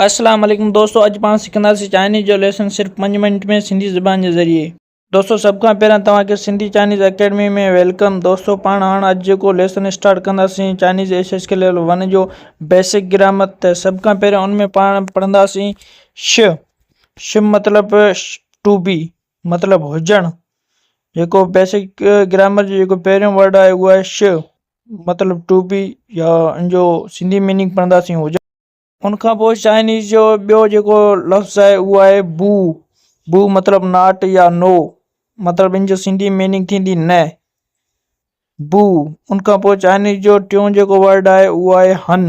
اسلام عليڪم دوستو اڄ پاڻ سکنداسين چائنيز جو ليسن صرف پنج منٽ ۾ سنڌي زبان جي ذريعي. دوستو سڀ کان پهريان توهان کي سنڌي چائنيز اڪيڊمي ۾ welcome دوستو پاڻ هاڻ اڄ جيڪو ليسن اسٽارٽ ڪنداسين Chinese S S K level one جو بيسڪ گرامر ته سڀ کان پهريان ان ۾ پاڻ پڙهنداسين ش ش مطلب ٽو بي مطلب هجڻ جيڪو بيسڪ گرامر جو جيڪو پهريون ورڊ آهي اهو آهي ش مطلب ٽو بي يا ان جو سنڌي ميننگ پڙهنداسين هجڻ. ان کان پوء چائنيز جو ٻيو جيڪو لفظ آهي اهو آهي بو بو مطلب not يا نو مطلب ان جو سنڌي ميننگ ٿيندي نه بو ان کان پوء چائنيز جو ٽيون جيڪو ورڊ آهي اهو آهي هن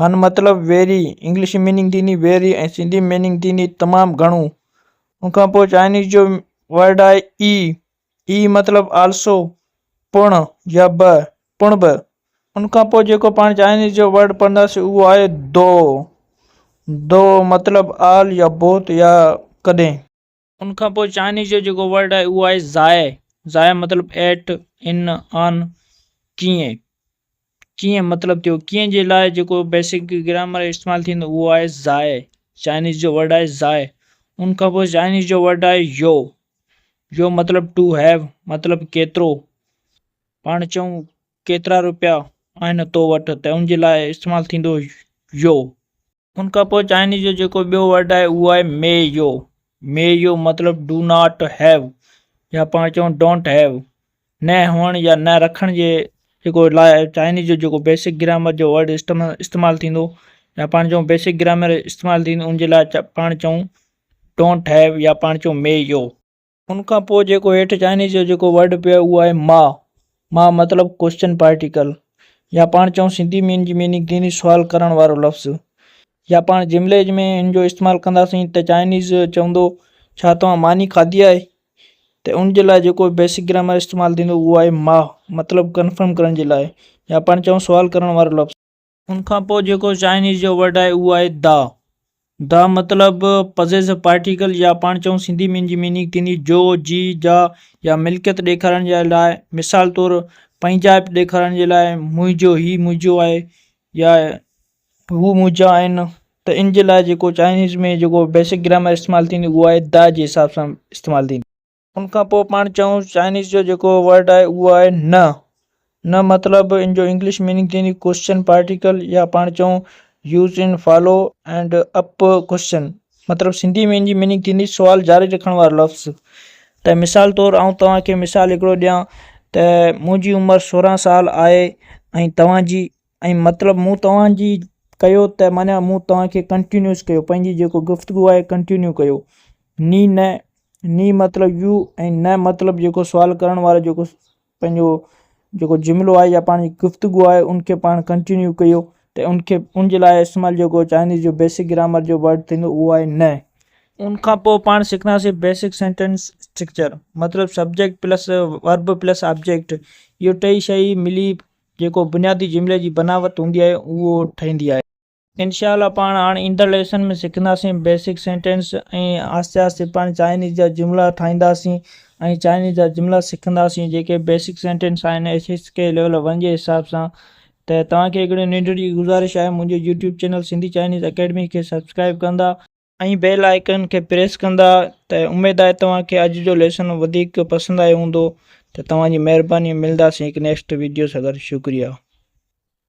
هن مطلب ويري انگلش ميننگ ٿيندي ويري ۽ سنڌي ميننگ ٿيندي تمام گهڻو ان کان پوء چائنيز جو ورڊ آهي اي اي مطلب آلسو پڻ يا به پڻ به. ان کان پوء جيڪو پاڻ چائنيز جو ورڊ پڙهنداسين اهو آهي دو دو مطلب آل يا بوٿ يا ڪڏهن. ان کان پوء چائنيز جو جيڪو ورڊ آهي اهو آهي زائي زائي مطلب ايٽ، ان، آن، ڪيئن ڪيئن مطلب ٿيو ڪيئن جي لاء جيڪو بيسڪ گرامر استعمال ٿيندو اهو آهي زائي چائنيز جو ورڊ آهي زائي ان کان پوء چائنيز جو ورڊ آهي يو يو مطلب ٽو هيو مطلب ڪيترو پاڻ چئون ڪيترا روپيا آهن تو وٽ ته ان جي لاء استعمال ٿيندو يو. ان کان پوء چائنيز جو جيڪو ٻيو ورڊ آهي اهو آهي مي يو مي يو مطلب do not هيو يا پاڻ چئون don't هيو نه هئڻ يا نه رکڻ جي جيڪو لاء چائنيز جو جيڪو بيسڪ گرامر جو ورڊ استعمال ٿيندو يا پاڻ چئون بيسڪ گرامر استعمال ٿيندو ان جي لاء پاڻ چئون don't have يا پاڻ چئون مي يو. ان کان پوء جيڪو هيٺ چائنيز جو جيڪو ورڊ پيو آهي اهو آهي ما. ما مطلب ڪوسچن پارٽيڪل يا پاڻ چئون سنڌي ۾ ان جي ميننگ ٿيندي سوال ڪرڻ وارو لفظ يا پاڻ جملي ۾ ان جو استعمال ڪنداسين ته چائنيز چوندو ڇا توهان ماني کاڌي آهي ته ان جي لاء جيڪو بيسڪ گرامر استعمال ٿيندو اهو آهي ما مطلب ڪنفرم ڪرڻ جي لاء يا پاڻ چئون سوال ڪرڻ وارو لفظ. ان کان پوء جيڪو چائنيز جو ورڊ آهي اهو آهي دا. دا مطلب پزيسو پارٽيڪل يا پاڻ چئون سنڌي ۾ ان جي ميننگ ٿيندي جو، جي، جا يا ملڪيت ڏيکارڻ جي لاء مثال طور پنهنجائپ ڏيکارڻ جي لاء منهنجو هي منهنجو آهي يا هو منهنجا آهن ته ان جي لاء جيڪو چائنيز ۾ جيڪو بيسڪ گرامر استعمال ٿيندي اهو آهي دا جي حساب سان استعمال ٿيندي. ان کان پوء پاڻ چئون چائنيز جو جيڪو ورڊ آهي اهو آهي نه. نه مطلب ان جو انگلش ميننگ ٿيندي ڪوسچن پارٽيڪل يا پاڻ چئون use in follow and up question مطلب سنڌي ۾ ان جي ميننگ ٿيندي سوال جاري رکڻ وارو لفظ ته مثال طور آئون توهان کي مثال هڪڙو ڏيان ته منهنجي عمر 16 سال آهي ۽ توهان جي ۽ مطلب مون توهان جي ڪيو ته معنيٰ مون توهان کي ڪنٽينيوس ڪيو پنهنجي جيڪو گفتگو آهي ڪنٽينيو ڪيو ني نه ني مطلب يو ۽ نه مطلب جيڪو سوال ڪرڻ وارو جيڪو پنهنجو جيڪو جملو آهي يا پنهنجي گفتگو آهي ان کي پاڻ ڪنٽينيو ڪيو ته ان کي ان جي لاء استعمال جيڪو چائنيز جو بيسڪ گرامر جو ورڊ ٿيندو اهو آهي نه. ان کان پوء پاڻ سکنداسين بيسڪ سينٽينس اسٽرڪچر مطلب subject plus verb plus object اهو ٽئي شيء ملي جيڪو بنيادي جملي جي بناوت هوندي آهي اهو ٺهندي آهي. انشاء الله پاڻ هاڻ ايندڙ ليسن ۾ سکنداسين بيسڪ سينٽينس ۽ آهستي آهستي پاڻ چائنيز جا جملا ٺاهينداسين ۽ چائنيز جا جملا سکنداسين جيڪي بيسڪ سينٽينس آهن S S K level one جي حساب سان ته توهان کي هڪڙي ننڍڙي گذارش آهي منهنجي YouTube channel Sindhi Chinese academy کي سبسڪرائب ڪندا ۽ بيل آئيڪن کي پريس ڪندا ته اميد آهي توهان کي اڄ جو ليسن وڌيڪ پسند آيو هوندو ته توهان جي مهرباني ملنداسين هڪ نيڪسٽ ويڊيو سان گڏ شڪريه.